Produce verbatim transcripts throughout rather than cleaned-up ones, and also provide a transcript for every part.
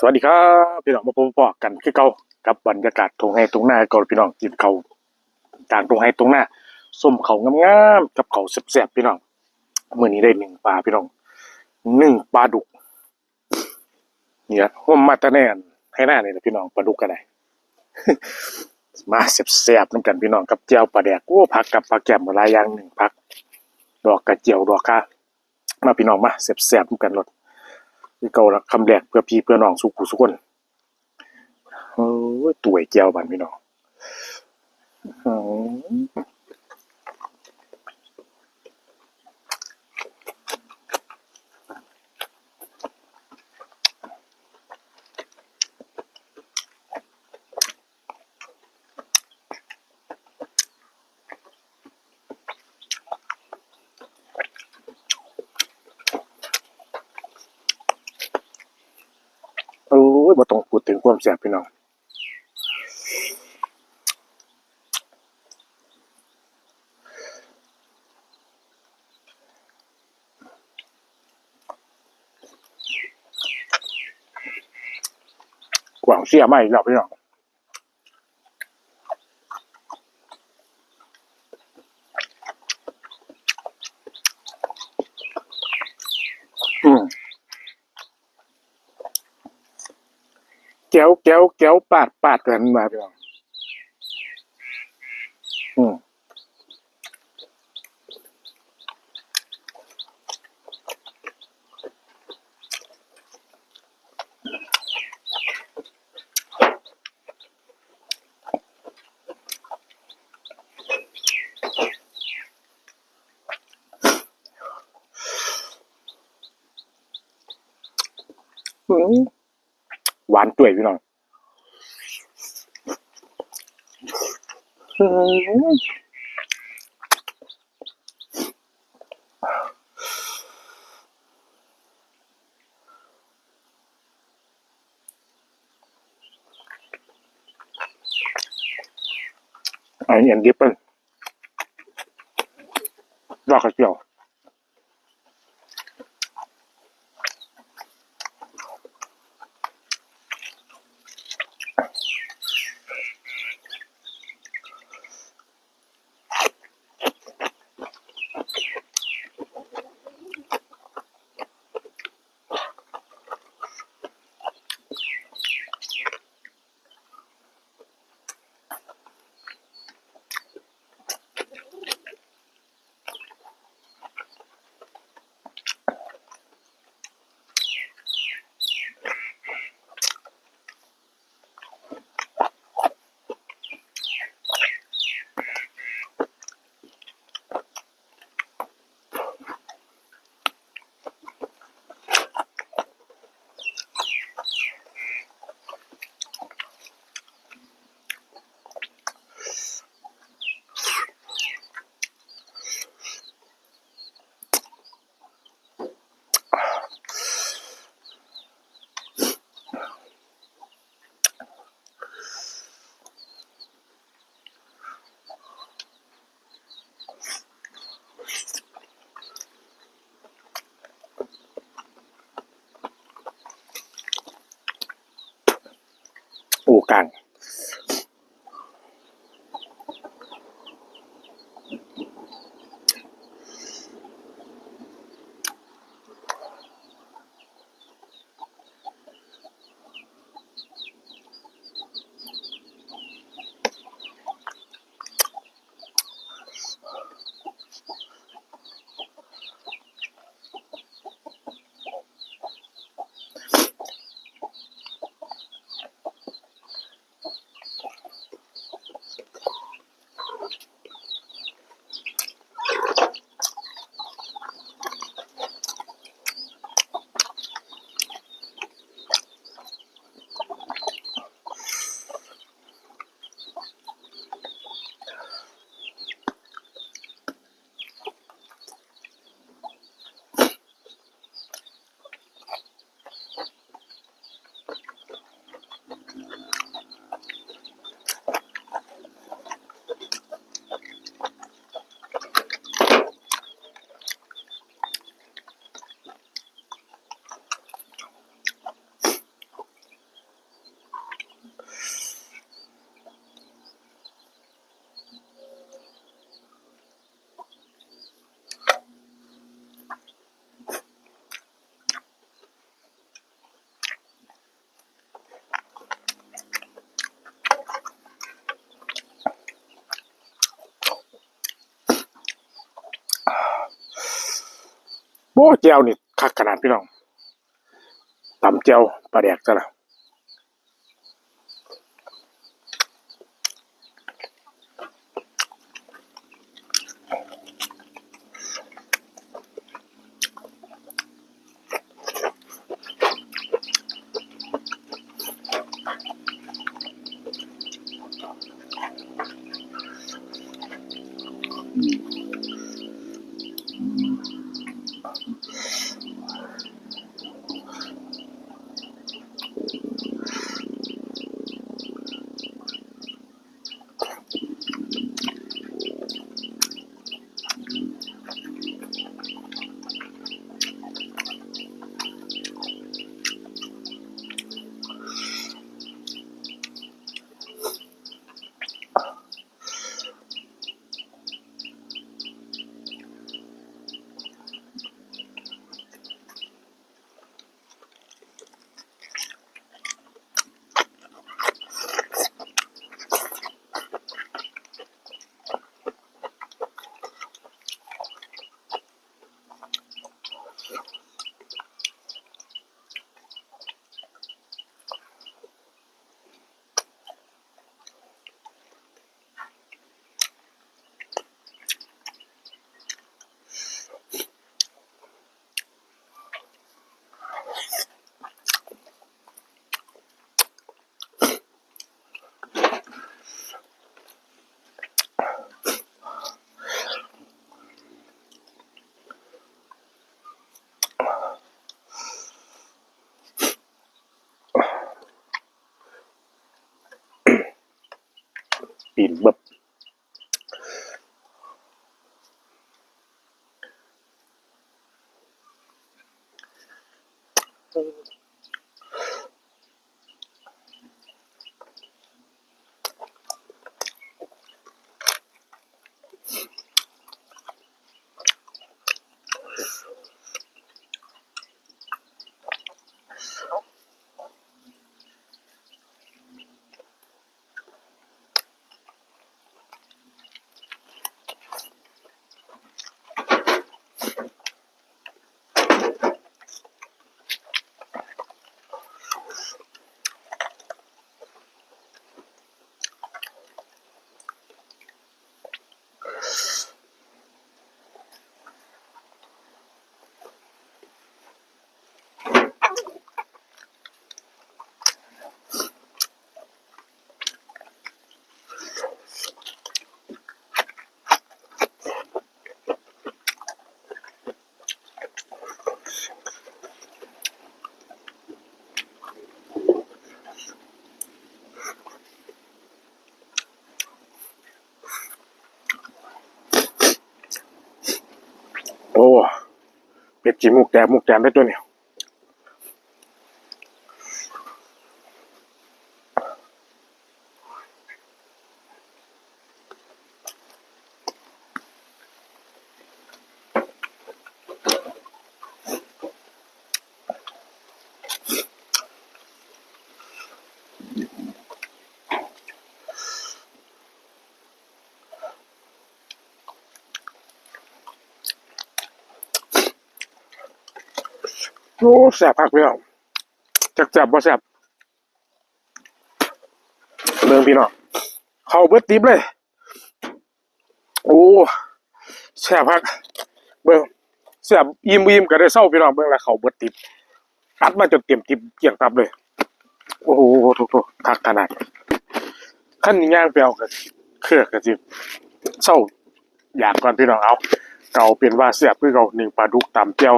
วัสดีครับพี่น้อง มาพบปะกันคือเก่ากับบรรยากาศทุ่งไร่ทุ่งนาคือเก่าพี่น้อง กินข้าวกลางทุ่งไร่ทุ่งนา ส้มข้าวงามๆ กับข้าวแซ่บๆ พี่น้อง มื้อนี้ได้หนึ่งปลาพี่น้อง หนึ่งปลาดุก เนี่ย ห่มมาแต่ในอันไฮ่นานี่แหละพี่น้อง ปลาดุกก็ได้ มาแซ่บๆ นำกันพี่น้อง กับแจ่วปลาแดก โอ้ ผักกับผักแกล้มหลายอย่าง หนึ่งผัก ดอกกระเจียว ดอกข่า มาพี่น้อง มาแซ่บๆ นำกันโลด คือเก่าละ คำแรกเพื่อพี่เพื่อน้อง สู่ผู้สู่คน โอ้ย ตวยแจ่วบาดพี่น้อง อืม โอ้ย บ่ต้องพูดถึงความแซ่บพี่น้อง กวางเสียมาอีกแล้วพี่น้อง อืม แจ๋ว แจ๋ว แจ๋ว ปาด ปาด กันมาพี่น้อง อืม อืม หวานจ้วยพี่น้อง อืม อันนี้อันดิบเป็นดอกกระเจียว โอ้ กลาง อื โอ้ แจ่วนี่คักขนาดพี่น้อง ตำแจ่วปลาแดกซะละ ปีนเบิบ โอ้ เป็ดขี้มูกแตกมูกแตนได้ตัวเนี่ย โอ้ แซ่บคักพี่น้อง จักแซ่บบ่แซ่บ เบิ่งพี่น้อง เข้าเบิดติ๊บเลย โอ้ แซ่บคัก เบิ่ง แซ่บ อิ่มบ่อิ่มก็ได้เซาพี่น้อง เบิ่งแล้วเข้าเบิดติ๊บ อัดมาจนเต็มติ๊บเกลี้ยงตับเลย โอ้โห โถ โถ คักขนาด คันย่างไปเอาก็เคือกก็สิเซาอยากก่อนพี่น้อง เอา ก็เอาเป็นว่าแซ่บคือเก่า นึ่งปลาดุกตำแจ่ว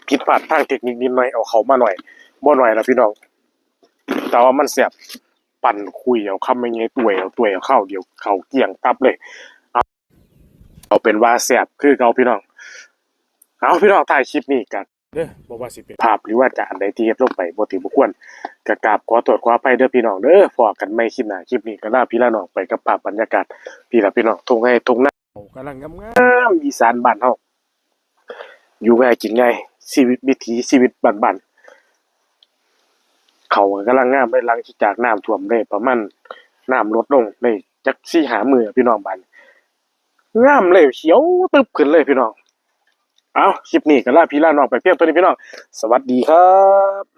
ผิดพลาดทางเทคนิคนิดหน่อย เอาเข้ามาหน่อย บ่หน่อยล่ะพี่น้อง แต่ว่ามันแซ่บ ปั่นคุยเอาคำใหญ่ๆ ตวยเอา ตวยเอา คำเดียวเข้าเกลี้ยงตับเลย เอา เอาเป็นว่าแซ่บคือเก่าพี่น้อง เอาพี่น้อง ท้ายคลิปนี้ก็ เด้อ บ่ว่าสิเป็นภาพหรือว่าจะอันใดที่เฮ็ดลงไปบ่ถือบ่ควร ก็กราบขอโทษขออภัยเด้อพี่น้องเด้อ พ้อกันใหม่คลิปหน้า คลิปนี้ก็ลาพี่ลาน้องไปกับภาพบรรยากาศ พี่ละพี่น้อง ทุ่งไร่ทุ่งนา กำลังงามๆ อีสานบ้านเฮา อยู่ง่ายกินง่าย ชีวิต วิถีชีวิตบ้านๆ เข้ากำลังงามเลย หลังจากน้ำท่วมได้ประมาณ น้ำลดลงได้จักสี่ห้ามื้อพี่น้อง บ้านงามเลย เขียวตึบขึ้นเลยพี่น้อง เอา คลิปนี้ก็ลาพี่ลาน้องไปเพียงเท่านี้พี่น้อง สวัสดีครับ